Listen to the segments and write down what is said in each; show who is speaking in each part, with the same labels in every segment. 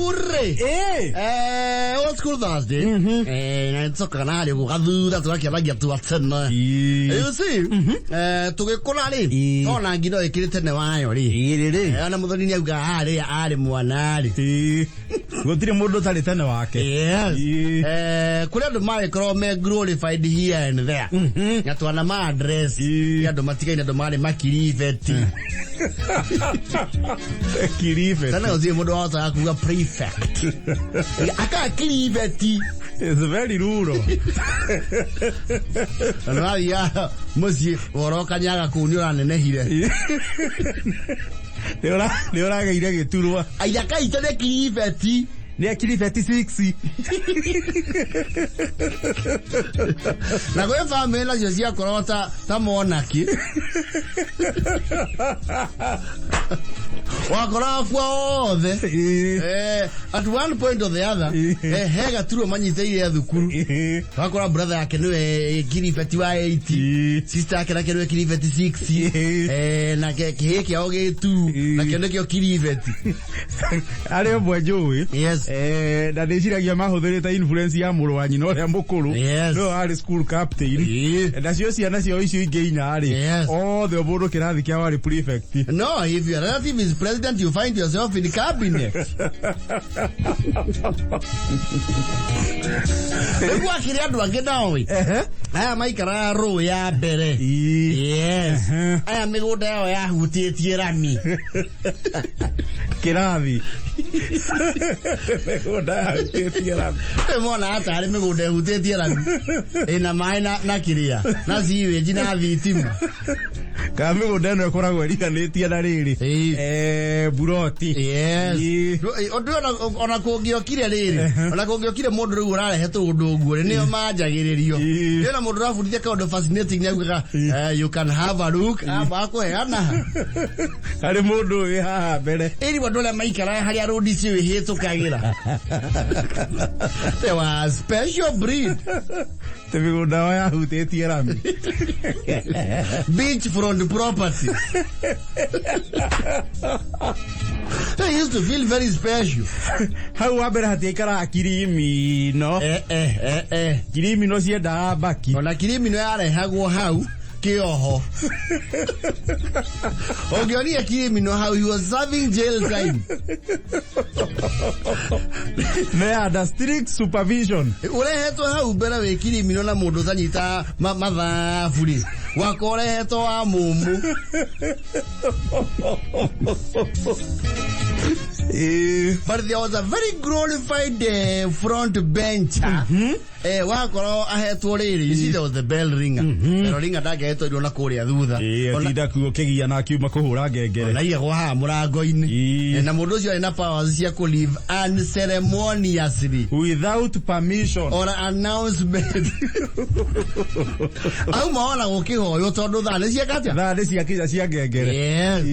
Speaker 1: Rĩu rĩ,
Speaker 2: Ĩĩ.
Speaker 1: Old School Thursday, na nĩtũcokaga na harĩa ũguo gathutha tũgakĩaragia twa tene.
Speaker 2: Ĩĩ.
Speaker 1: You see, tũgĩkũra rĩ,
Speaker 2: Ĩĩ.
Speaker 1: ona ngino ĩkĩrĩ tene wayo rĩ.
Speaker 2: Ĩĩ rĩ.
Speaker 1: Ona mũthoni nĩ augaga harĩa arĩ mwana rĩ.
Speaker 2: Ĩĩ. Gũtirĩ mũndũ ũtarĩ tene wake.
Speaker 1: Yes.
Speaker 2: Ĩĩ.
Speaker 1: Kũrĩ andũ magĩkorwo me glorified here and there. Na twana ma address.
Speaker 2: Ĩĩ.
Speaker 1: Nĩ andũ matigaine, andũ marĩ makiribeti.
Speaker 2: Kiribeti.
Speaker 1: Tene gũtirĩ mũndũ wahotaga kuga prefect. Aka kiribeti.
Speaker 2: It's very rural.
Speaker 1: Na nĩwathiaga mũciĩ ũhoro ũkanyaga kũu nĩ ũranenehire.
Speaker 2: Nĩ ũragĩire gĩturwa.
Speaker 1: Aira kaitũ nĩ kiribeti.
Speaker 2: Nĩ kiribeti 6.
Speaker 1: Na gwĩ bamĩrĩ nacio ciakorwo ta monaki. Wakoraga kwa othe. At one point or the other, he gaturwa manyitĩrĩire thukuru. Wakora brother yake nĩwe kiribeti wa 8, sister yake nake nĩwe kiribeti 6, nake kĩhĩ kĩao gĩ 2, nakĩo nĩkĩo kiribeti.
Speaker 2: Arĩ ũmwe njũĩ.
Speaker 1: Yes.
Speaker 2: Na ndĩciragia mahũthĩrĩte influence ya mũrũ wa nyina ũrĩa mũkũrũ.
Speaker 1: Yes.
Speaker 2: Nĩwe warĩ school captain. Nacio ciana ciao icio ingĩ inya rĩ,
Speaker 1: Yes.
Speaker 2: othe o mũndũ kĩrathi kĩao arĩ prefect.
Speaker 1: No, if your relative is president, you find yourself in cabinet. Rĩu gwakĩrĩ andũ angĩ nao ĩ. Aya maikaraga rũĩ ya mbere. Yes. Aya mĩgũnda yao yahutĩtie rami.
Speaker 2: Kĩrathi. Mĩgũnda yahutĩtie rami.
Speaker 1: Rĩu monaga tarĩ mĩgũnda ĩhutĩtie rami. Ĩna maĩ na kĩrĩa. Na sewage na thitima.
Speaker 2: Kana mĩgũnda ĩno ĩkoragwo ĩriganĩtie na rĩrĩ.
Speaker 1: Ĩĩ.
Speaker 2: Buroti.
Speaker 1: Yes.
Speaker 2: Ĩĩ.
Speaker 1: Ũndũ ona kũngĩokire rĩrĩ, ona kũngĩokire mũndũ rĩu ũrarehe tũũndũ ũguo rĩ, nĩo manjagĩrĩrio.
Speaker 2: Ĩĩ.
Speaker 1: Nĩ ona mũndũ ũrabundithia kaũndũ fascinating nĩ augaga, you can have a look, amba akũheana.
Speaker 2: Harĩ mũndũ wĩ haha mbere.
Speaker 1: Ĩri andũ arĩa maikaraga harĩa rũndi icio ihĩtũkagĩra. They were a special breed.
Speaker 2: Atĩ mĩgũnda yao yahutĩtie rami.
Speaker 1: Beach front property. They used to feel very special.
Speaker 2: Hau wa mbere hatiaikaraga kirimino. Kirimino ciendaga mbaki.
Speaker 1: Ona kirimino yarehagwo hau kĩoho. Ũngĩonire kirimino hau, he was serving jail time.
Speaker 2: They under strict supervision.
Speaker 1: Ũrehetwo hau mbere wĩ kirimino na mũndũ ũtanyita mathabu rĩ, gwaka ũrehetwo wa mũmũ. But there was a very glorified front bencher. Wakorwo ahetwo rĩrĩ, you see there was the bell ringer. Bell ringer ndangĩahetwo irio na kũrĩa thutha.
Speaker 2: Ĩĩ, atinda kuo kĩgia na akiuma kũhũra ngengere.
Speaker 1: Ona aigagwo haha mũrango-inĩ. Na mũndũ ũcio arĩ na powers cia kũ leave unceremoniously.
Speaker 2: Without permission.
Speaker 1: Or announcement. Auma ona gũkĩhoywo tondũ thaa nĩ cieka atĩa?
Speaker 2: Thaa nĩ ciakinya cia ngengere.
Speaker 1: Yes.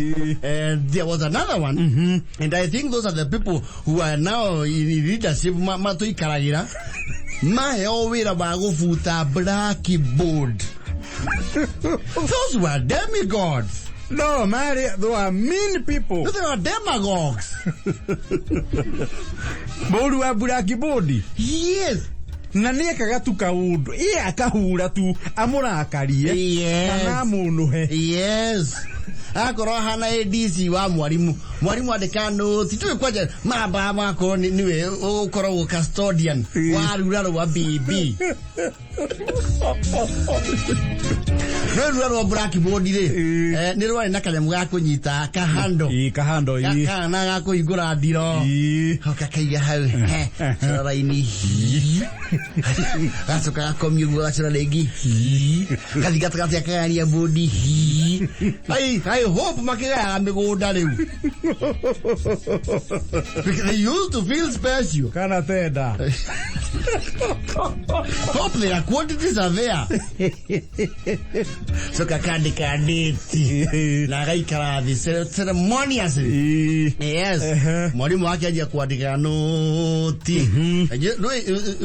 Speaker 1: And there was another one. And I think those are the people who are now in leadership matũikaragĩra. Maheo wĩra wa gũbuta blackboard. Those were demigods.
Speaker 2: No, marĩ, they were mean people.
Speaker 1: They were demagogues.
Speaker 2: Mũru wa blackboard.
Speaker 1: Yes.
Speaker 2: Na nĩ ekaga tu kaũndũ, ĩ akahura tu amũrakarie.
Speaker 1: Yes.
Speaker 2: Kana amũnũhe.
Speaker 1: Yes. Akorwo ahana ADC wa mwarimu. Mwarimu andĩka notes, tũĩ kwanja mamba makorwo nĩwe ũkoragwo custodian wa rura rwa BB. Rũĩ rura rwa blackboard rĩ, nĩ rwarĩ na kanyamũ ga kũnyita kahando.
Speaker 2: Ĩĩ, kahando, ĩĩ.
Speaker 1: Kana ga kũhingũra ndiro.
Speaker 2: Ĩĩ.
Speaker 1: Hau kakaiga hau, he, cora raini, hi. Gacoka gakomia ũguo gacora rĩngĩ, hi. Gathi gatagatĩ akagania bodi, hi. I hope makĩgayaga mĩgũnda rĩu. Because they used to feel special.
Speaker 2: Kana tenda.
Speaker 1: Hope their quantities are there. Coka kandĩka date na agaikara thĩ ceremoniously. Yes. Mwalimu wake anjia kwandĩka noti. No,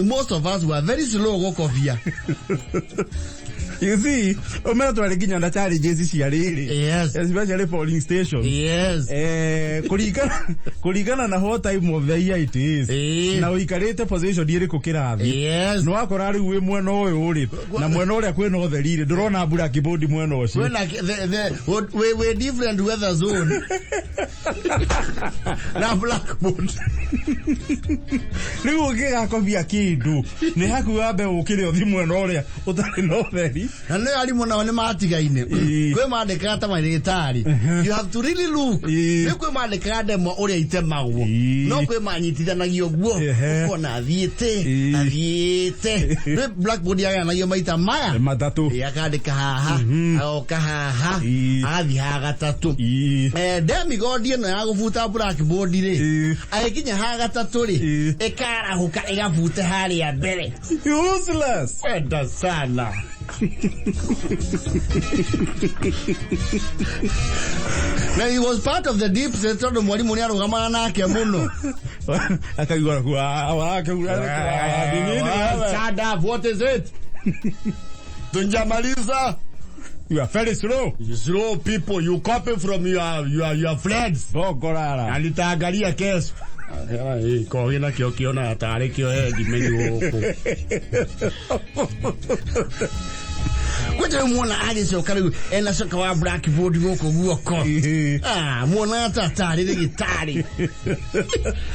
Speaker 1: most of us were very slow gũkobia.
Speaker 2: You see, ũmera twarĩ nginya na challenges cia rĩrĩ, especially polling station. Kũringana na what time of the year it is na ũikarĩte position ĩrĩkũ kĩrathi, nĩ wakora rĩu wĩ mwena ũyũ rĩ na mwena ũrĩa kwĩna ũtheri rĩ, ndũrona blackboard mwena ũcio.
Speaker 1: Kwĩna the we different weather zone na blackboard.
Speaker 2: Rĩu ũngĩgakobia kĩndũ nĩ hakuhĩ wambe ũkĩre ũthi mwena ũrĩa ũtarĩ na ũtheri.
Speaker 1: Na nĩ arimũ nao nĩ matigaine. Kwĩ mandĩkaga ta marĩgĩtarĩ, you have to really look. Nĩ kwĩ mandĩkaga ndemwa ũrĩa itemagwo, no kwĩ manyitithanagia ũguo, ũkona athiĩte athiĩte. Nĩ blackboard yagayanagio maita maya
Speaker 2: matatũ.
Speaker 1: Akandĩka haha, agoka haha, agathiĩ haha gatatũ. Demigodi ĩno ya gũbuta blackboard rĩ, agĩkinya haha gatatũ rĩ, ĩkarahũka ĩgabute harĩa mbere.
Speaker 2: Useless.
Speaker 1: Kwenda sana. Na he was part of the deep state tondũ mwarimũ nĩ arũgamaga nake mũno.
Speaker 2: Akaigua wake.
Speaker 1: Stand up, what is it? Tunjamaliza.
Speaker 2: You are very slow.
Speaker 1: You slow people, you copy from your friends.
Speaker 2: Bogorara.
Speaker 1: Na nitaangalia kesho. Kogi nakĩo kĩonaga tarĩ kĩo hendi gũkũ. Kwanja rĩu muona agĩcoka rĩu ena coka wa blackboard gũkũ guoko. Ah, muona ta tarĩ rĩgĩtarĩ.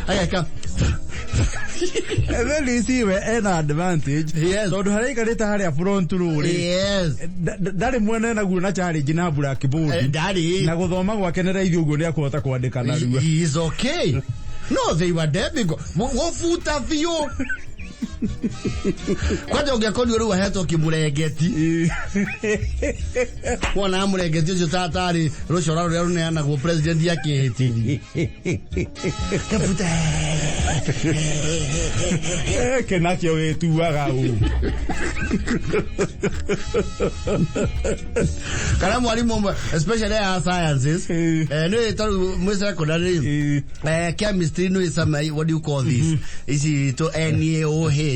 Speaker 1: Ageka.
Speaker 2: And then you see we ena advantage tondũ harĩa aikarĩte harĩa front row rĩ, ndarĩ mwena enaguo na challenge na blackboard.
Speaker 1: Ndarĩ.
Speaker 2: Na gũthoma gwake nĩ raithi ũguo nĩ akũhota kwandĩka narua.
Speaker 1: He is okay. No, they were dead. Gũbuta biũ. Kwanja ũngĩakorirwo rĩu ahetwo kĩmũrengeti, wona mũrengeti ũcio tatarĩ rũcora rũrĩa rũneanagwo president akĩhĩtithie kabuta.
Speaker 2: Gĩkĩ nakĩo gĩtuaga ũ.
Speaker 1: Kana mwarimũ ũmwe especially ya sciences, nĩ tarĩu mwĩ secondary, chemistry nĩ some, what do you call this, ici to NaOH,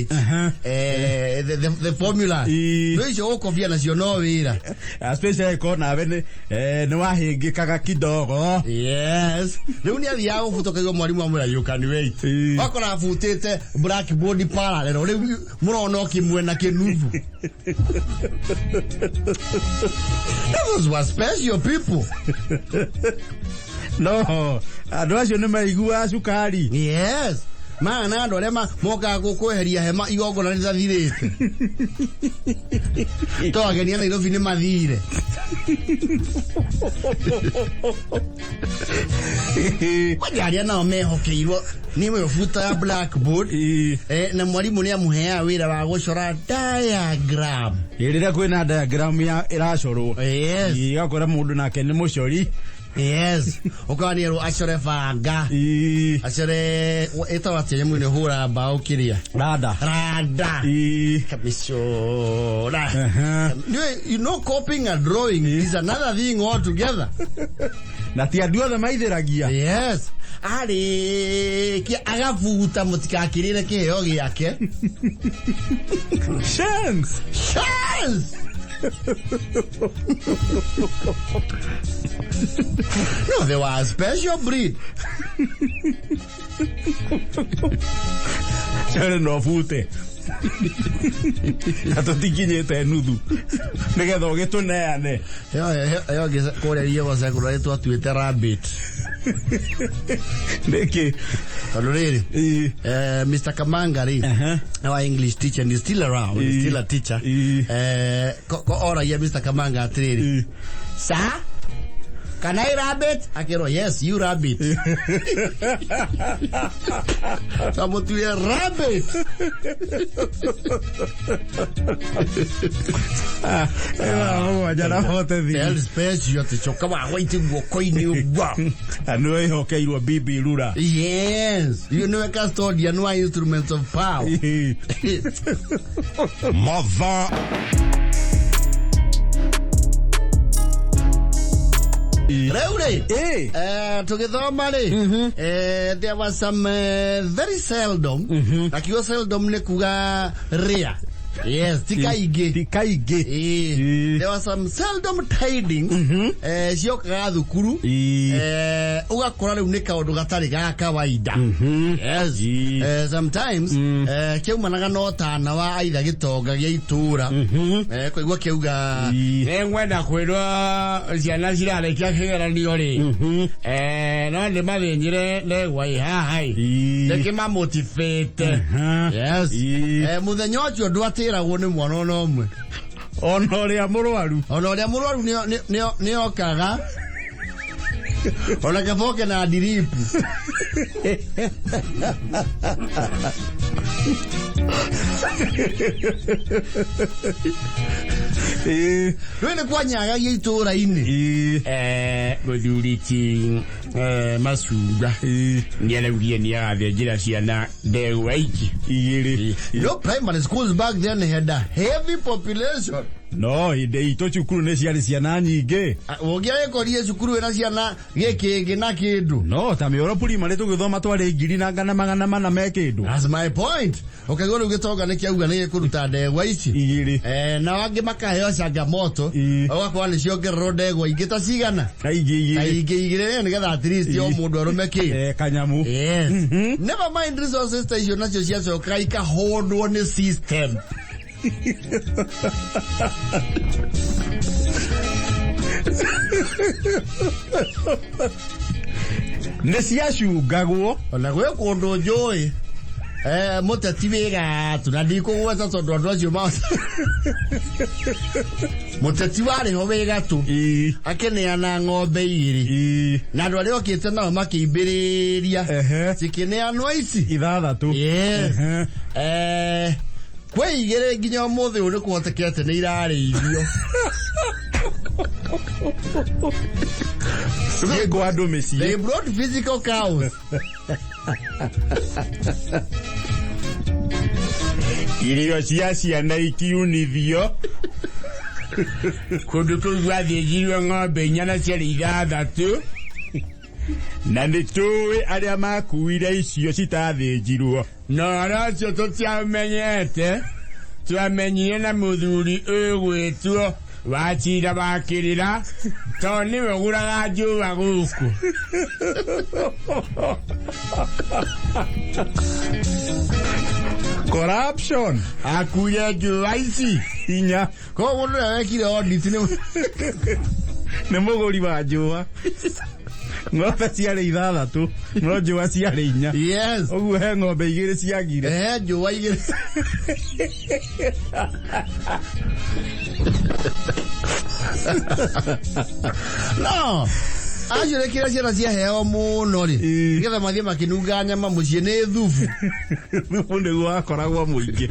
Speaker 1: the formula, nĩ icio ũkobia nacio no wĩra.
Speaker 2: Especially ko nawe nĩ nĩ wahĩngĩkaga kidogo.
Speaker 1: Yes, rĩu nĩ athiaga gũbuta ũkaigua mwarimũ amwĩra, "You can wait." Wakora abutĩte blackboard parallel, rĩu mũrona o kĩmwe na kĩnuthu. Those were special people.
Speaker 2: No andũ acio nĩ maiguaga cukari.
Speaker 1: Yes, maya na andũ arĩa mokaga kweheria hema igongona rĩtathirĩte to ageni a Nairobi nĩ mathire. Kwanja arĩa nao mehokeirwo nĩwe ũbutaga blackboard, na mwarimũ nĩ amũheaga wĩra wa gũcora diagram.
Speaker 2: Rĩrĩa kwĩna diagram ya ĩracorwo, igakora mũndũ nake nĩ mũcori.
Speaker 1: Yes, ũkona nĩ erwo acore banga, acore ĩtagwo atĩa nyamũ ĩno ĩhũraga mbaũ kĩrĩa?
Speaker 2: Rada.
Speaker 1: Rada. Kamĩcora. You know, copying a drawing is another thing altogether.
Speaker 2: Na ti andũ othe maithĩragia.
Speaker 1: Yes, arĩkia agabuta mũtikakĩrĩre kĩheo gĩake.
Speaker 2: Chance.
Speaker 1: Chance. No, they were a special breed.
Speaker 2: Core no bute na tũtikinyĩte nuthu nĩgetha ũgĩtũneane.
Speaker 1: Ĩyo ĩngĩ kũrĩa Riego secondary twatuĩte rabbit.
Speaker 2: Nĩkĩ?
Speaker 1: Tondũ rĩrĩ, Mr. Kamanga rĩ, our English teacher, and he's still around, he's still a teacher. Oragia Mr. Kamanga atĩrĩrĩ, "Sir, can I rabbit?" Akĩrwo, "Yes, you rabbit." Twamũtuire rabbit.
Speaker 2: 7 na 43.
Speaker 1: Hell special atĩ coka wa white guoko-inĩ ũguo.
Speaker 2: Nĩwe ĩhokeirwo bibi rura.
Speaker 1: Yes, you know, custodian wa instruments of power.
Speaker 3: Mother.
Speaker 1: Rĩu rĩ, tũgĩthoma rĩ, there was some very seldom, na kiugo seldom nĩ kuga rare. Yes, ti kaingĩ.
Speaker 2: Ti kaingĩ.
Speaker 1: Ĩĩ. There were some seldom tidings ciokaga thukuru, ũgakora rĩu nĩ kaũndũ gatarĩ ga kawaida. Yes. Sometimes kĩaumanaga na ũtana wa aitha gĩtonga gĩa itũra, kũigua kĩauga, "Nĩngwenda kwĩrwo ciana cirarĩkia kĩgeranio rĩ, no ndĩmathĩnjĩre ndegwa ĩ haha ĩ, ndĩkĩmamotivate." Yes. Mũthenya ũcio ndwatĩragwo nĩ mwana ona ũmwe.
Speaker 2: Ona ũrĩa mũrwaru.
Speaker 1: Ona ũrĩa mũrwaru nĩokaga ona kaboke na ndiripu. Rĩu nĩ kwanyagagia itũũra-inĩ. Mũthuri ti Macungwa nĩaraugire nĩagathĩnjĩra ciana ndegwa iki
Speaker 2: igĩrĩ.
Speaker 1: No primary schools back then had a heavy population.
Speaker 2: No hĩndĩ itũ cukuru nĩ ciarĩ ciana nyingĩ.
Speaker 1: Ũngĩagĩkorire cukuru ĩna ciana gĩkĩngĩ na kĩndũ.
Speaker 2: No ta Mĩoro primary tũgĩthoma twarĩ 1400 me kĩndũ.
Speaker 1: That's my point. Ũkaigua rĩu gĩtonga nĩ kĩauga nĩ gĩkũruta ndegwa ici.
Speaker 2: Igĩrĩ.
Speaker 1: Na angĩ makaheo changamoto. Ũgakora nĩ ciongererwo ndegwa ingĩ ta cigana.
Speaker 2: Na ingĩ
Speaker 1: Na
Speaker 2: igĩrĩ.
Speaker 1: ingĩ igĩrĩ nĩgetha at least o mũndũ arũme kĩ.
Speaker 2: Kanyamu.
Speaker 1: Yes. Never mind resources ta icio nacio ciacokaga ikahũndwo nĩ system.
Speaker 2: Nĩ ciacungagwo.
Speaker 1: Ona gwĩ kũndũ njũĩ mũteti wĩ gatu, na ndikũgweta tondũ andũ acio ma mũteti warĩ ho wĩ gatu, akĩneana ng'ombe igĩrĩ, na andũ arĩa okĩte nao makĩimbĩrĩria, cikĩneanwo ici
Speaker 2: 6.
Speaker 1: Yes. Kwĩ igĩrĩ nginya ũmũthĩ ũyũ nĩ kũhotekete nĩ irarĩithio.
Speaker 2: Ciĩ kwa andũ mĩciĩ.
Speaker 1: They brought physical cows.
Speaker 2: Irio cia ciana ikiunithio kũndũ kũu gwathĩnjirwo ng'ombe 4 na ciarĩ 6, na nĩ tũĩ arĩa makuire icio citathĩnjirwo, na ũhoro ũcio tũtiamenyete, twamenyire na mũthuri ũgwĩtwo Wachira wa Kĩrĩra, tondũ nĩwe ũgũraga njũa gũkũ. Corruption. Akuire njũa ici
Speaker 1: 4. Koguo mũndũ ũrĩa wekire audit
Speaker 2: nĩ mũgũri wa njũa. Ng'ombe ciarĩ 6 no njũa ciarĩ 4.
Speaker 1: Yes.
Speaker 2: Ũguo he ng'ombe 2 ciagire.
Speaker 1: Njũa 2. No acio nĩ kĩrĩa ciana ciaheo mũno rĩ, nĩgetha mathiĩ makĩnunga nyama mũciĩ nĩ thubu.
Speaker 2: Thubu nĩguo wakoragwo mũingĩ.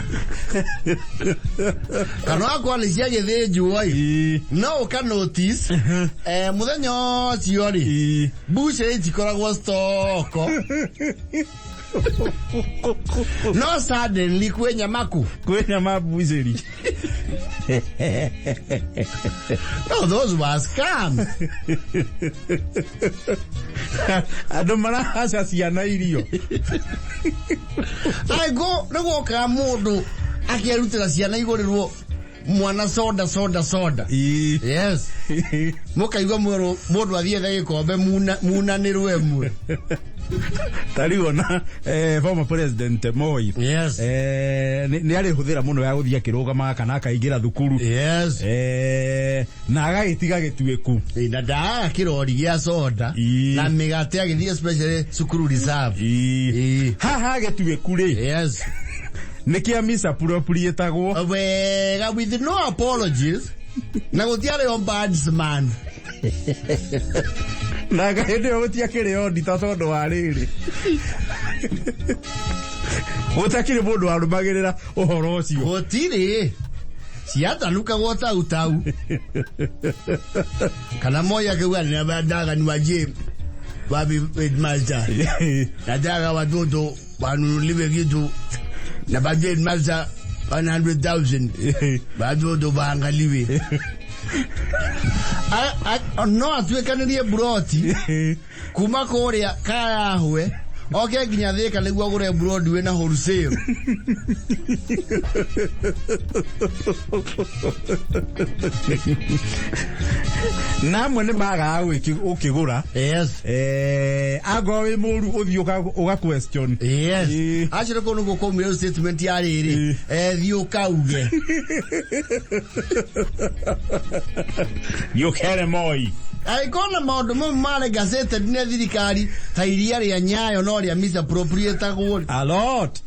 Speaker 1: Kana wakorwo nĩ ciagĩthĩnjwo ĩ, no ũka notice mũthenya ũcio rĩ, bucĩrĩ itikoragwo stoko, no suddenly kwĩ nyama kũ.
Speaker 2: Kwĩ nyama bucĩri.
Speaker 1: No, those were scams.
Speaker 2: Andũ marahaca ciana irio.
Speaker 1: Aigũ nĩ gwokaga mũndũ akerutĩra ciana igũrĩrwo mwana soda soda soda. Yes. Mũkaigua mwerũ mũndũ athiĩ ethe gĩkombe munanĩrwo ĩmwe.
Speaker 2: Ta rĩu ona former president Moi,
Speaker 1: Yes.
Speaker 2: Nĩ arĩ hũthĩra mũno ya gũthiĩ akĩrũgamaga kana akaingĩra thukuru.
Speaker 1: Yes.
Speaker 2: Na agagĩtiga gĩtuĩku.
Speaker 1: Na ndaaga kĩrori gĩa soda na mĩgate agĩthiĩ especially cukuru reserve.
Speaker 2: Haha gĩtuĩku rĩ,
Speaker 1: Yes.
Speaker 2: nĩ kĩa misappropriatagwo.
Speaker 1: Wega, with no apologies, na gũtiarĩ ombudsman.
Speaker 2: Na hĩndĩ ĩyo gũtiakĩrĩ auditor, tondũ wa rĩrĩ, gũtakĩrĩ mũndũ warũmagĩrĩra ũhoro ũcio.
Speaker 1: Gũtirĩ, ciatanukagwo tau tau, kana Moi akiuga, "Nataka niwachie wapi headmaster, nataka watoto wanunuliwe kitu na patie headmaster 100,000, watoto waangaliwe." No atuĩkanĩrie buroti kuma kũrĩa Kayahwe Oke nginya Thika nĩguo agũre Broadway na wholesale.
Speaker 2: Na amwe nĩ magaga gũkĩgũra.
Speaker 1: Yes.
Speaker 2: Angorwo wĩ mũru ũthiĩ ũga question.
Speaker 1: Yes.
Speaker 2: Ĩĩ.
Speaker 1: Acio nĩ kũu nĩguo kwaumire statement ya rĩrĩ.
Speaker 2: Ĩĩ.
Speaker 1: Thiĩ ũkauge.
Speaker 2: Thiĩ ũkere Moi.
Speaker 1: Angĩkorwo na maũndũ mamwe marĩ gazetted nĩ thirikari ta iria rĩa Nyayo no rĩa misappropriatagwo.
Speaker 2: A lot.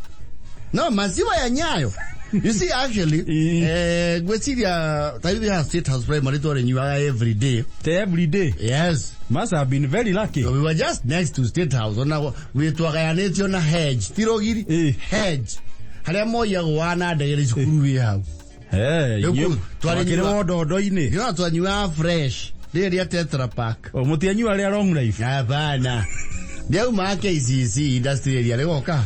Speaker 1: No, maziwa ya Nyayo. You see, actually,
Speaker 2: Ĩĩ.
Speaker 1: Ngwĩciria ta ithuĩ haha State House Primary twarĩnyuaga every day.
Speaker 2: Every day.
Speaker 1: Yes.
Speaker 2: Must have been very lucky.
Speaker 1: We were just next to State House. Ona twagayanĩtio na hedge. Ti rũgiri.
Speaker 2: Ĩĩ.
Speaker 1: Hedge. Harĩa moiagwo na ndege nĩ cukuru wĩ hau.
Speaker 2: Hey,
Speaker 1: Rĩu
Speaker 2: inyuĩ
Speaker 1: kũu twarĩ
Speaker 2: twakĩrĩ wondondo-inĩ.
Speaker 1: Ndĩrona twanyuaga fresh. Rĩrĩ rĩa Tetra Pak.
Speaker 2: O mũtianyua rĩa long life.
Speaker 1: Hapana. Ndiaumaga KCC industry area rĩgoka.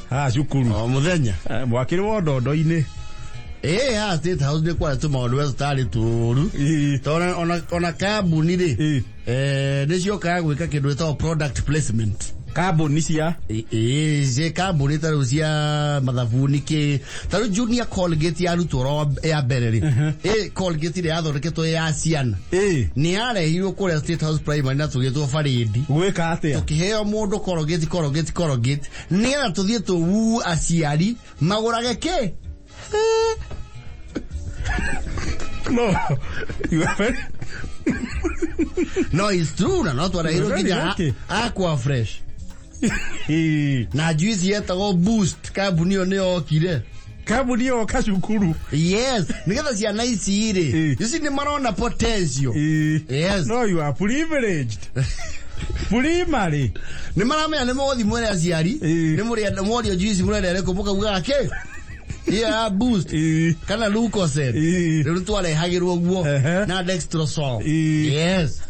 Speaker 2: Ha cukuru.
Speaker 1: O mũthenya.
Speaker 2: Mwakĩrĩ wondondo-inĩ.
Speaker 1: Ĩĩ haha State House nĩ kwarĩ tũmaũndũ we tũtarĩ tũũru.
Speaker 2: Ĩĩ.
Speaker 1: Tondũ ona kambuni rĩ,
Speaker 2: Ĩĩ.
Speaker 1: Nĩ ciokaga gwĩka kĩndũ gĩtagwo product placement.
Speaker 2: Kambuni cia
Speaker 1: Ĩĩ cia kambuni ta rĩu cia mathabuni kĩ ta rĩu Junior Colgate yarutwo ro ya mbere rĩ, ĩ Colgate ĩrĩa yathondeketwo ya ciana
Speaker 2: Ĩĩ.
Speaker 1: nĩ yarehirwo kũrĩa State House Primary na tũgĩtwo barĩndi.
Speaker 2: Gwĩka atĩa?
Speaker 1: Tũkĩheo mũndũ Colgate Colgate Colgate nĩgetha tũthiĩ tũwuu aciari magũrage kĩ.
Speaker 2: No. You are very
Speaker 1: No, it's true na no twarehirwo
Speaker 2: Very
Speaker 1: nginya
Speaker 2: lucky.
Speaker 1: Aqua Fresh.
Speaker 2: Ĩĩ.
Speaker 1: Na juice yetagwo Boost kambuni ĩyo nĩ yokire.
Speaker 2: Kambuni yoka cukuru.
Speaker 1: Yes, nĩgetha ciana ici rĩ,
Speaker 2: Ĩĩ.
Speaker 1: ici nĩ marona potential.
Speaker 2: Ĩĩ.
Speaker 1: Yes.
Speaker 2: No, you are privileged. Primary.
Speaker 1: Nĩ maramenya nĩ mũgũthiĩ mwĩre aciari,
Speaker 2: Ĩĩ.
Speaker 1: nĩ mũrĩa mworio juice mũrenda ĩrĩkũ mũkaugaga kĩ? Ĩyo ya Boost
Speaker 2: Ĩĩ.
Speaker 1: kana Lucozade.
Speaker 2: Ĩĩ.
Speaker 1: Rĩu nĩ twarehagĩrwo guo
Speaker 2: Ehe.
Speaker 1: na Dextrosol.
Speaker 2: Ĩĩ.
Speaker 1: Yes.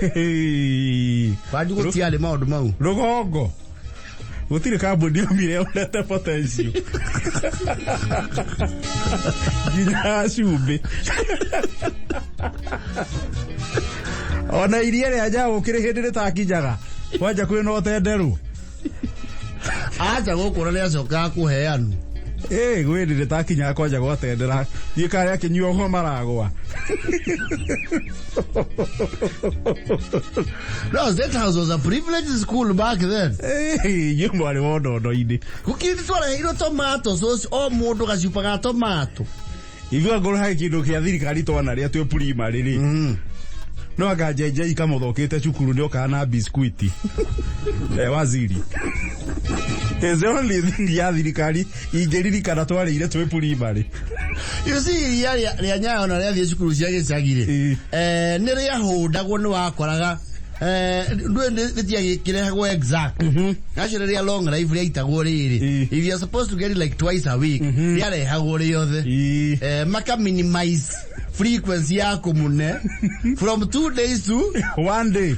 Speaker 2: Ĩĩ.
Speaker 1: Kwanyu gũtiarĩ maũndũ mau.
Speaker 2: Rũgongo. Gũtirĩ kambuni yomire yonete potential. Nginya ya cumbĩ. Ona iria rĩa njaũ kĩrĩ hĩndĩ rĩtakinyaga. Kwanja kwĩna ũtenderũ.
Speaker 1: Acha gũkũ na nĩacokaga kũheanwo.
Speaker 2: Ĩĩ gwĩ hĩndĩ rĩtakinyaga kwanja gwatendera. Thiĩ karĩa akĩnyuagwo maragwa.
Speaker 1: No, State House was a privileged school back then.
Speaker 2: Ĩĩ inyuĩ mwarĩ wondondo-inĩ.
Speaker 1: Gũkiri twareheirwo tomato sauce o mũndũ gacuba ga tomato.
Speaker 2: Ithuĩ angorwo harĩ kĩndũ kĩa thirikari twanarĩa twĩ primary rĩ. No anga njenjei kamũthokĩte cukuru nĩ okaga na biskuiti. Waziri. Is the only thing ya thirikari ingĩririkana twarĩire twĩ primary.
Speaker 1: You see iria rĩa Nyayo na rĩathiĩ cukuru cia gĩcagi rĩ,
Speaker 2: Ĩĩ.
Speaker 1: Nĩ rĩahũndagwo nĩ wakoraga ndũĩ rĩtiagĩkĩrehagwo exact. Nacio rĩrĩa long life rĩaitagwo rĩrĩ,
Speaker 2: Ĩĩ.
Speaker 1: if you are supposed to get it like twice a week, rĩarehagwo rĩothe.
Speaker 2: Ĩĩ.
Speaker 1: Maka minimize frequency ya kũmũne from 2 days to
Speaker 2: One day.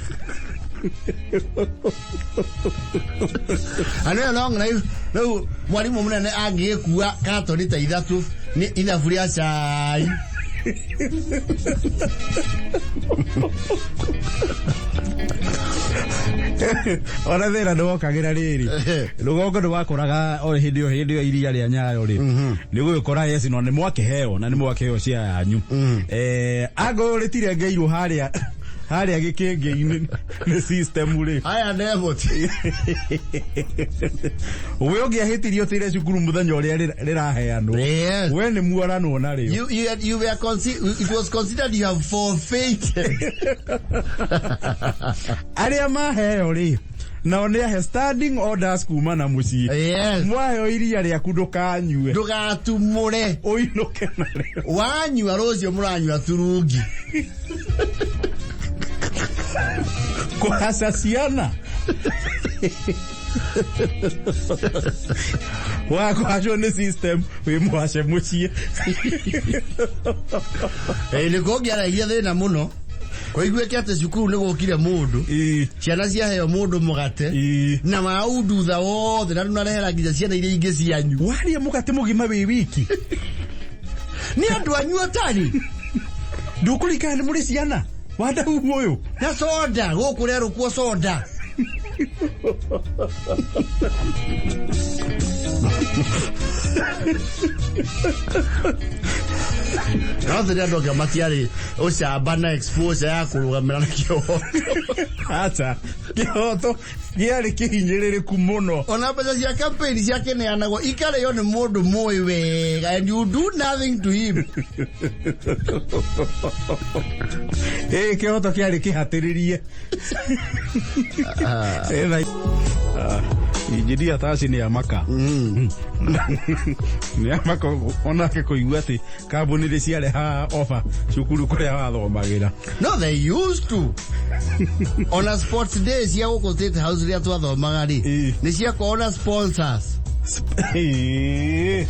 Speaker 1: Anä long life rĩu mwarimũ mũnene angĩgĩkua katoni ta ithatũ nĩ ithabu rĩa cai.
Speaker 2: Ona thĩna nĩ wokagĩra rĩrĩ. Rũgongo nĩ wakoraga o hĩndĩ ĩyo hĩndĩ ĩyo iria rĩa Nyayo rĩ. Nĩ gũgĩkora yes no nĩ mwakĩheo na nĩ mwakĩheo cia yanyu. Angorwo rĩtirengeirwo harĩa harĩa gĩkĩngĩ-inĩ nĩ system rĩ.
Speaker 1: Aya ndemoti.
Speaker 2: We ũngĩahĩtirio ũtĩre cukuru mũthenya ũrĩa rĩraheanwo.
Speaker 1: Yes.
Speaker 2: We nĩ muoranwo narĩo.
Speaker 1: You were it was considered you have forfeited.
Speaker 2: Arĩa maheo rĩ nao nĩ ahe standing orders kuma na mũciĩ.
Speaker 1: Yes.
Speaker 2: Mwaheo iria rĩaku ndũkanyue.
Speaker 1: Ndũgatumũre.
Speaker 2: Ũinũke narĩo.
Speaker 1: Wanyua rũciũ mũranyua turungi.
Speaker 2: Kũhaca ciana. Wakũhacwo nĩ system wĩ mũhace mũciĩ.
Speaker 1: Nĩ kũngĩarehire thĩna mũno. Kũiguĩke atĩ cukuru nĩ gũkire mũndũ.
Speaker 2: Ĩĩ.
Speaker 1: Ciana ciaheo mũndũ mũgate.
Speaker 2: Ĩĩ.
Speaker 1: Na maundutha wothe na ndũnarehera nginya ciana iria ingĩ cianyu.
Speaker 2: Warĩa mũgate mũgima wĩ wiki.
Speaker 1: Nĩ andũ anyu ũtarĩ.
Speaker 2: Ndũkũririkana nĩ mũrĩ ciana. Wandahuhu ũyũ.
Speaker 1: Na soda gũkũ rerũkwo soda. No thĩrĩ andũ angĩ matiarĩ ũcamba na exposure ya kũrũgamĩra na kĩhoto.
Speaker 2: Aca, kĩhoto gĩarĩ kĩhinyĩrĩrĩku mũno.
Speaker 1: Ona mbeca cia campaign ciakĩneanagwo ikarĩo nĩ mũndũ mũĩ wega, and you do nothing to him.
Speaker 2: Ĩ, kĩhoto kĩarĩ kĩhatĩrĩrie. Injinia Taci nĩ amaka, nĩ amaka onake kũigua atĩ kambuni nĩ ciareha ofa cukuru kũrĩa wathomagĩra.
Speaker 1: No, they used to. Ona sports day cia gũkũ State House rĩrĩa twathomaga rĩ, nĩ ciakoragwo na sponsors.
Speaker 2: Ĩĩ.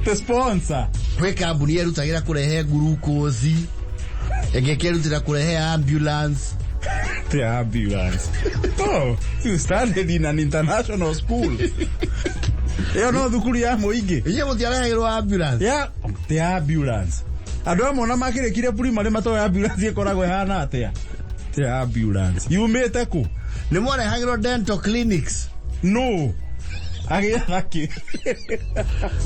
Speaker 2: The sponsor.
Speaker 1: Kwĩ kambuni yerutagĩra kũrehe glucose, ĩngĩ ĩkerutĩra kũrehe ambulance.
Speaker 2: The ambulance. Oh, you studied in an international school. Ĩyo no thukuru ya mũingĩ.
Speaker 1: Inyuĩ mũtiarehagĩrwo ambulance?
Speaker 2: Ya, the ambulance. Andũ amwe ona makĩrĩkire primary matoĩ ambulance ĩkoragwo ĩhana atĩa. The ambulance. Yumĩte kũ?
Speaker 1: Nĩ mwarehagĩrwo dental clinics?
Speaker 2: No. Agĩetha kĩ?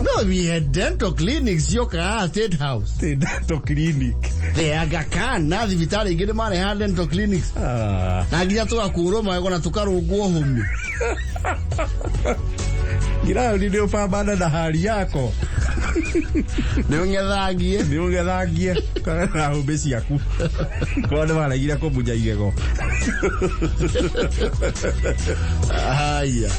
Speaker 1: No, we had dental clinics ciokaga State House.
Speaker 2: The dental clinic.
Speaker 1: The Aga Khan na thibitarĩ ingĩ nĩ marehaga dental clinics.
Speaker 2: Ah.
Speaker 1: Na nginya tũgakũrwo magego na tũkarũngwo hũmi.
Speaker 2: Ngiraũndi nĩ ũpambana na hali yako.
Speaker 1: Nĩ ũng'ethangie.
Speaker 2: Nĩ ũgethangie kana na hũmbĩ ciaku. Korwo nĩ waregire kũmunja igego.
Speaker 1: Haya.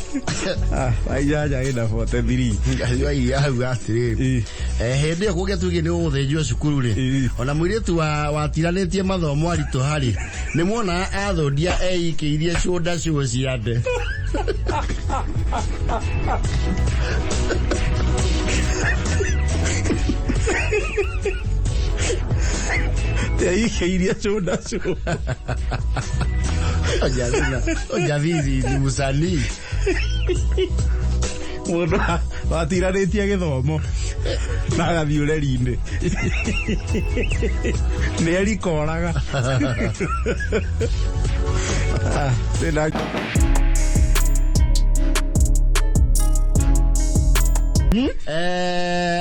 Speaker 2: Ah, inyanya ĩna 43.
Speaker 1: Ngai hau atĩrĩrĩ. Hĩndĩ ĩyo kũngĩatuĩkire nĩ ũgũthĩnjwo cukuru rĩ, ona mũirĩtu watiranĩtie mathomo aritũ harĩ nĩ muonaga athũndia eikĩirie cũnda cuo ciande.
Speaker 2: Teikĩirie cũnda cũ.
Speaker 1: Ojathithi ni mũcanii.
Speaker 2: Mũndũ watiranĩtie gĩthomo na agathiĩ ũreri-inĩ nĩ erikoraga. Ah, thĩna.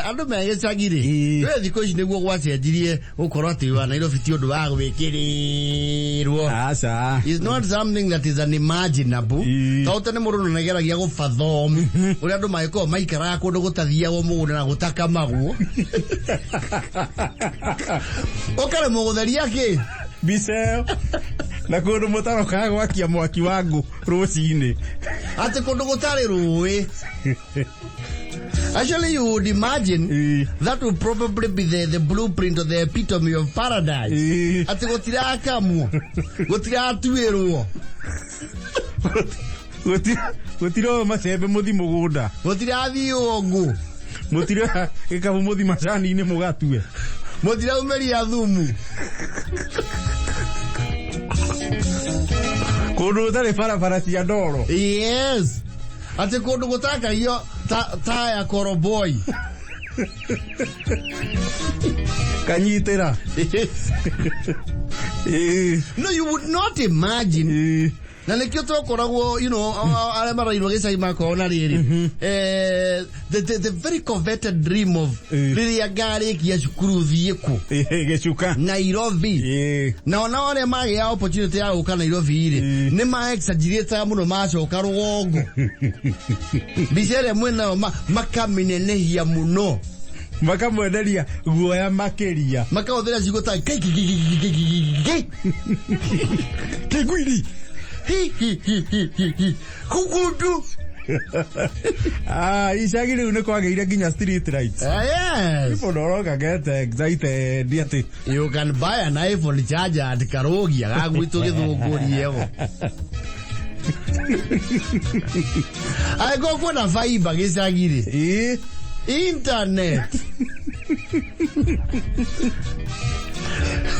Speaker 1: Andũ me gĩcagi rĩ, we thikũ ici nĩguo gwacenjirie gũkorwo atĩ wa Nairobi ti ũndũ wa gwĩkĩrĩrwo.
Speaker 2: Aca.
Speaker 1: Is not something that is unimaginable. Tondũ tene mũndũ nĩageragia gũbathom ũrĩa andũ magĩkorwo maikaraga kũndũ gũtathiagwo mũgũnda na gũtakamagwo, ũkaremwo gũtheria kĩ.
Speaker 2: Mbica ĩyo na kũndũ mũtarokaga gwakia mwaki wa ngũ rũcinĩ.
Speaker 1: Atĩ kũndũ gũtarĩ rũĩ. Actually, you would imagine that would probably be the blueprint or the epitome of paradise. Atĩ gũtirakamwo, gũtiratuĩrwo,
Speaker 2: Gũtiroyo macembe mũthi mũgũnda.
Speaker 1: Gũtirathiĩo ngũ,
Speaker 2: Mũtiroya gĩkabu mũthi macani-inĩ mũgatue.
Speaker 1: Mũtiraumĩria thumu.
Speaker 2: Kũndũ gũtarĩ barabara cia ndoro.
Speaker 1: Yes. Atĩ kũndũ gũtakagio taya koroboi.
Speaker 2: Kanyitĩra.
Speaker 1: No, you would not imagine. Na nĩkĩo twakoragwo arĩa marairwo gĩcagi makoragwo na rĩrĩ, the very coveted dream of rĩrĩa ngarĩkia cukuru thiĩ kũ?
Speaker 2: Gĩcuka.
Speaker 1: Nairobi. Na ona arĩa magĩa opportunity ya gũka Nairobi rĩ, nĩ ma exaggerate mũno macoka rũgongo. Mbica ĩrĩa mwĩnayo makamĩnenehia mũno.
Speaker 2: Makamwenderia guoya makĩria.
Speaker 1: Makahũthĩra ciugo ta ki ki ki ki ki ki ki
Speaker 2: kĩngwiri,
Speaker 1: hi hi hi hi hi hi kukundu.
Speaker 2: Ah, icagi rĩu nĩ kwagĩire nginya street lights.
Speaker 1: Ah, yes.
Speaker 2: People no longer get excited atĩ
Speaker 1: You can buy an iPhone charger at Karogia gagwitũ gĩthũngũri angĩkorwo kwĩna fiber gĩcagi rĩ, internet.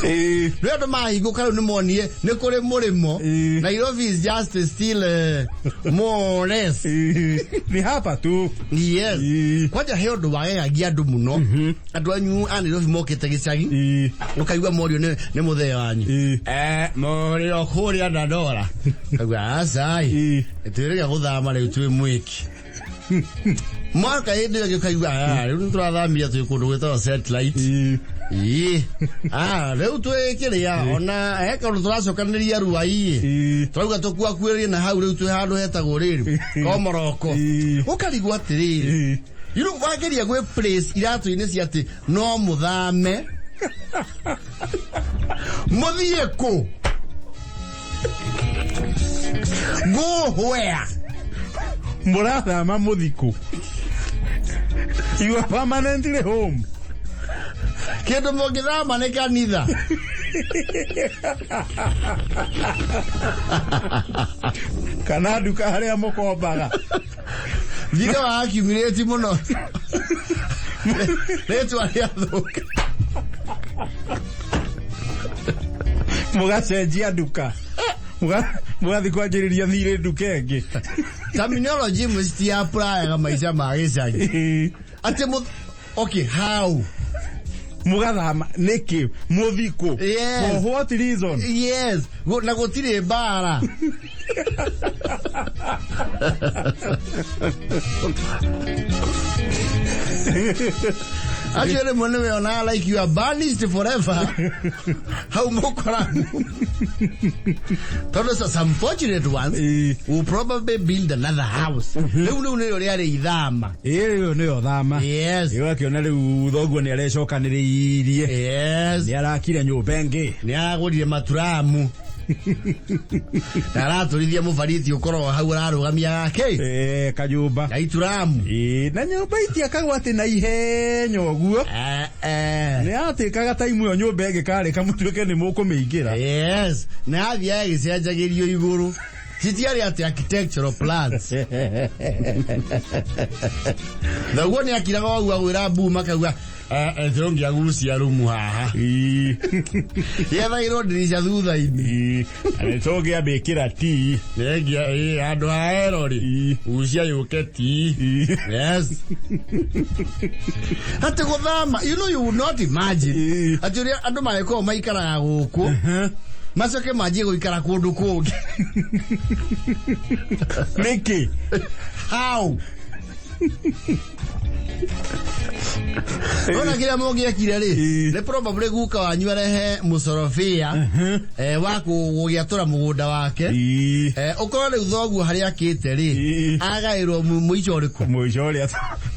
Speaker 1: Rĩu andũ mahingũka rĩu nĩ monire nĩ kũrĩ mũrĩmo. Nairobi is just still more or less.
Speaker 2: Ni hapa tu.
Speaker 1: Yes. Kwanja he ũndũ wagegagia andũ mũno, andũ anyu a Nairobi mokĩte gĩcagi, ũkaigua morio nĩ mũthee wanyu, "Mũrĩ o kũrĩa Dandora?" Kaigua acai. Twĩrĩga gũthama rĩu, twĩ mwĩki mwaka hĩndĩ ĩyo ĩngĩ, ũkaigua, "Ah, rĩu nĩ tũrathamia, twĩ kũndũ gwĩtagwo Satellite." Ĩĩ. Ah, rĩu twĩ kĩrĩa ona he kaũndũ tũracokanĩria ruai. Tũrauga tũkuakuĩrĩrie na hau, rĩu twĩ handũ hetagwo rĩrĩ Komoroko. Ũkarigwo atĩrĩrĩ, you know, wageria gwĩ place iratũ-inĩ cia atĩ no mũthame mũthiĩ kũ? Go where?
Speaker 2: Mũrathama mũthikũ? You are permanently home.
Speaker 1: Kĩndũ mũngĩthama nĩ kanitha.
Speaker 2: Kana nduka harĩa mũkombaga.
Speaker 1: Thitha wa accumulate mũno rĩtwa rĩathũka.
Speaker 2: Mũgacenjia nduka. Mũgathiĩ kwanjĩrĩria thirĩ nduka ĩngĩ.
Speaker 1: Terminology imwe citiapplyga maica ma gĩcagi. Atĩ okay, how?
Speaker 2: Mũgathama nĩkĩ? Mũthikũ?
Speaker 1: Yes.
Speaker 2: For what reason?
Speaker 1: Yes. Na gũtirĩ mbara. Acio rĩmwe nĩ weonaga like you are banished forever hau mũkoragu, tondũ some fortunate ones will probably build another house. Rĩu nĩrĩo rĩarĩ ithama.
Speaker 2: Ĩĩ, rĩu nĩyo thama. Ĩĩ, akĩona rĩu thoguo nĩ arecokanĩrĩirie, nĩ arakire nyũmba ĩngĩ.
Speaker 1: Nĩ aragũrire maturamu na aratũrithia mũbariti ũkorwo hau ararũgamia gake.
Speaker 2: Eh, kanyũmba.
Speaker 1: Na ituramu.
Speaker 2: Ĩĩ, na nyũmba itiakagwo atĩ na ihenya ũguo.
Speaker 1: Eh, eh.
Speaker 2: Nĩ yatĩkaga taimu ĩyo nyũmba ĩngĩkarĩka mũtuĩke nĩ mũkũmĩingĩra.
Speaker 1: Yes, na athiaga ĩgĩcenjagĩrio igũrũ, citiarĩ atĩ architectural plans. Thoguo nĩ akiraga ũguo agwĩra mbu makauga, "Tũngĩagucia rumu haha." Yethagĩrwo ndirica thutha-inĩ.
Speaker 2: Ĩĩ, na nĩ tũngĩambĩkĩra tii.
Speaker 1: Nĩngia ĩĩ handũ ha ero rĩ, gucia yũke ti. Yes, atĩ gũthama, you know, you would not imagine atĩ ũrĩa andũ mangĩkorwo maikaraga gũkũ macoke manjie gũikara kũndũ kũngĩ.
Speaker 2: Nĩkĩ?
Speaker 1: How? Ona kĩrĩa mũngĩekire rĩ, nĩ probably guka wanyu arehe mũcorobia wa gũgĩatũra mũgũnda wake. Ũkorwo rĩu thoguo harĩa akĩte rĩ, agaĩrwo mũico ũrĩkũ?
Speaker 2: Mũico ũrĩa,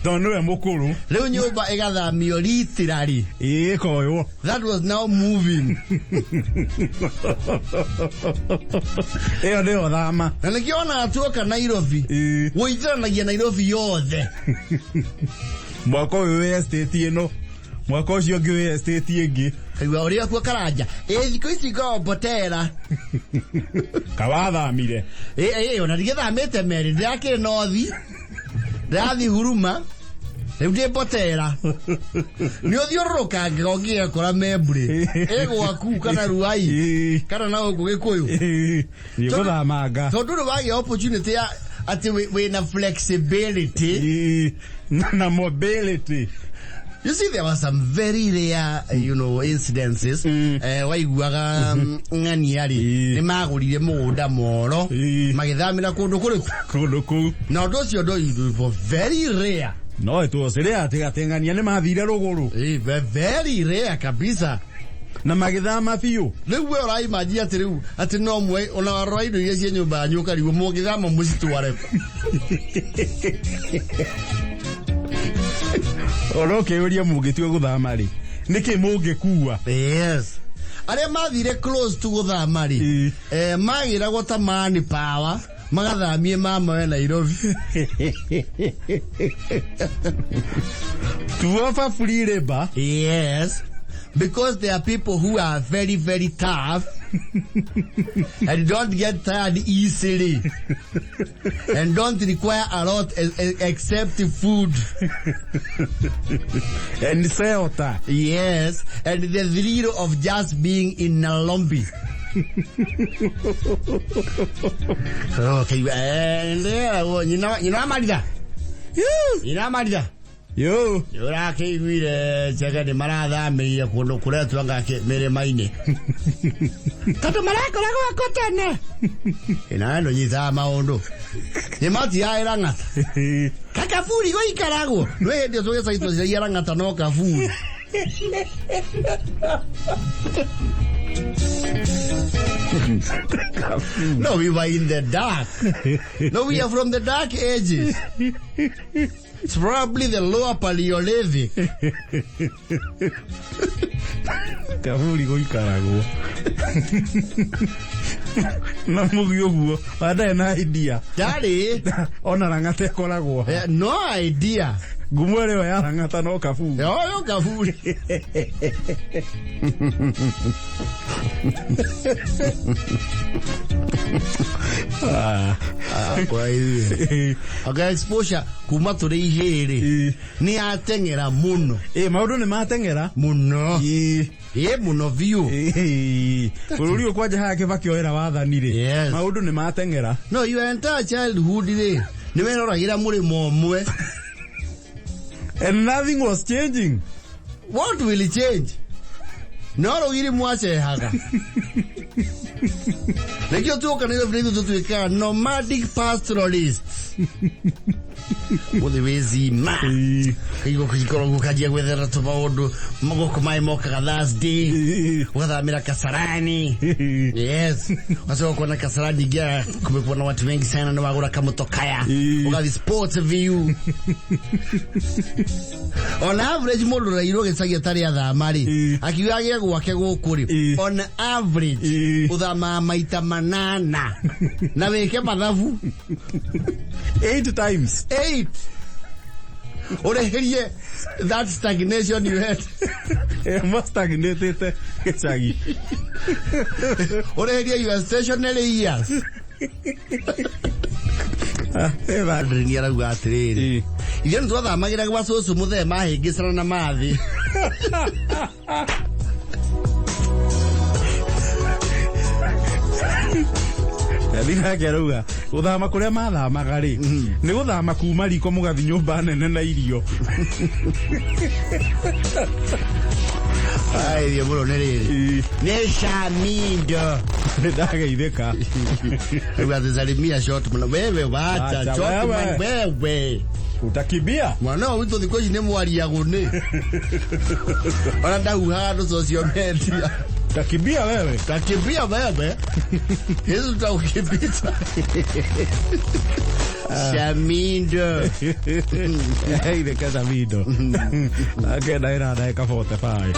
Speaker 2: tondũ nĩwe mũkũrũ.
Speaker 1: Rĩu nyũmba ĩgathamio literally.
Speaker 2: Ĩĩ, ĩkoywo.
Speaker 1: That was now moving.
Speaker 2: Ĩyo nĩyo thama.
Speaker 1: Na nĩkĩo onaga tuoka Nairobi, gũitĩranagia Nairobi yothe.
Speaker 2: Mwaka ũyũ wĩ estate ĩno, mwaka ũcio ũngĩ wĩ estate ĩngĩ.
Speaker 1: Kaigua ũrĩa kuo Karanja, ĩ thikũ ici ngoragwo Mbotera.
Speaker 2: Kawathamire.
Speaker 1: Ĩ ĩ, ona ndigĩthamĩte merĩ, ndĩrakĩrĩ nothi, ndĩrathiĩ Huruma, rĩu ndĩ Mbotera. Nĩ ũthiũrũrũkangaga ũngĩgekora Membley ĩ gwaku kana Ruai kana na gũkũ Gĩkũyũ.
Speaker 2: Nĩ gũthamanga.
Speaker 1: Tondũ rĩu wagĩa opportunity ya atĩ wĩna flexibility.
Speaker 2: Ĩĩ, na mobility.
Speaker 1: You see, there were some very rare, incidences. Waiguaga ng'ania rĩ, nĩ magũrire mũgũnda moro, magĩthamĩra kũndũ kũrĩkũ?
Speaker 2: Kũndũ kũu.
Speaker 1: Na ũndũ ũcio it was very rare.
Speaker 2: No ĩtũcĩrĩ atĩ ateng'ania nĩ mathire rũgũrũ.
Speaker 1: Very rare kabisa.
Speaker 2: Na magĩthama biũ.
Speaker 1: Rĩu we ũraimagine atĩ rĩu atĩ no mwe ona warora indo iria cia nyũmba yanyu ũkarigwo mũngĩthama mũcitware kũ?
Speaker 2: Ona ũkĩũria mũngĩtua gũthama rĩ, nĩkĩ mũngĩkua?
Speaker 1: Yes. Arĩa mathire close to gũthama rĩ, magĩragwo ta man power magathamie mama we Nairobi.
Speaker 2: To offer free labor.
Speaker 1: Yes. Because there are people who are very, very tough and don't get tired easily and don't require a lot except food.
Speaker 2: And shelter.
Speaker 1: Yes, and the thrill of just being in Nalombi. Okay, and you know Marida. You know Marida.
Speaker 2: Yo.
Speaker 1: Ũrakĩiguire njega nĩ marathamĩire kũndũ kũretwo ngake mĩrĩma-inĩ tondũ marakoragwo kuo tene nawe ndũnyitaga maũndũ nĩ matiaĩra ng'ata kakaburi gũikaragwo nĩ hĩndĩ ĩyo tũgĩcagi tũciragia ng'ata no kaburi. No, we were in the dark. No, we are from the dark ages. It's probably the lower Paleolithic.
Speaker 2: Kaburi gũikaragwo na mũgi ũguo wandarĩ na idea.
Speaker 1: Daddy,
Speaker 2: ona rang'ata ĩkoragwo ha?
Speaker 1: No idea.
Speaker 2: Ngumo ĩrĩa ya rang'ata no kaburi.
Speaker 1: Oyo kaburi. Kwa ithuĩ. Anga exposure kuma tũrĩ ihĩrĩ nĩ yateng'era mũno.
Speaker 2: Ĩ, maũndũ nĩ mateng'era.
Speaker 1: Mũno.
Speaker 2: Ĩ.
Speaker 1: Ĩ, mũno biũ.
Speaker 2: Ĩ, bũrũri ũyũ kwanja haha Kĩbakĩ oera wathani rĩ, maũndũ nĩ mateng'era.
Speaker 1: No, your entire childhood rĩ, nĩ weroragĩra mũrĩmo ũmwe.
Speaker 2: And nothing was changing.
Speaker 1: What will change? No rũgiri mwacehaga. Nĩkĩo tuoka Nairobi na ithuĩ tũtuĩkaga nomadic pastoralists. Mũthĩ wĩ zima. Kaigo gũkorwo gũkanjia gwetherera tũmaũndũ gũkũ maĩ mokaga Thursday. Ũgathamĩra Kasarani. Yes. Wacoka kuona Kasarani ingia kumekuwa na watu wengi sana na wagũra kamũtokaya. Ũgathi Sports View. On average mũndũ ũrairwo gĩcagi atarĩ athama rĩ, akiuga agĩe gwake gũkũ rĩ, on average ũthamaga maita 8 na wĩke mathabu.
Speaker 2: Eight times.
Speaker 1: Eight, ũrĩhĩrie that stagnation you had.
Speaker 2: Mastagnatĩte gĩcagi.
Speaker 1: Ũrĩhĩrie your stationary years. Andũ nĩ arauga atĩrĩrĩ, ithuĩ nĩ twathamagĩra gwa cũcũ mũthee mahĩngĩcana na mathĩ.
Speaker 2: Nake arauga gũthama kũrĩa mathamaga rĩ, nĩ gũthama kuma riko mũgathi nyũmba nene na irio.
Speaker 1: Airie mũno nĩ rĩrĩ nĩ Shamindo.
Speaker 2: Nĩ ndageithĩka.
Speaker 1: Rĩu atĩ salimia short mũno wewe wacha.
Speaker 2: Wacha,
Speaker 1: short man
Speaker 2: wewe.
Speaker 1: Wewe.
Speaker 2: Utakimbia.
Speaker 1: Mwana ũyũ witũ thikũ ici nĩ mwariagwo nĩ ona ndahuhaga andũ social media.
Speaker 2: Utakimbia wewe.
Speaker 1: Takimbia wewe, hizi tutakukimbiza Shamindo.
Speaker 2: Geithĩka Shamindo akenda ĩra ndagĩka 45.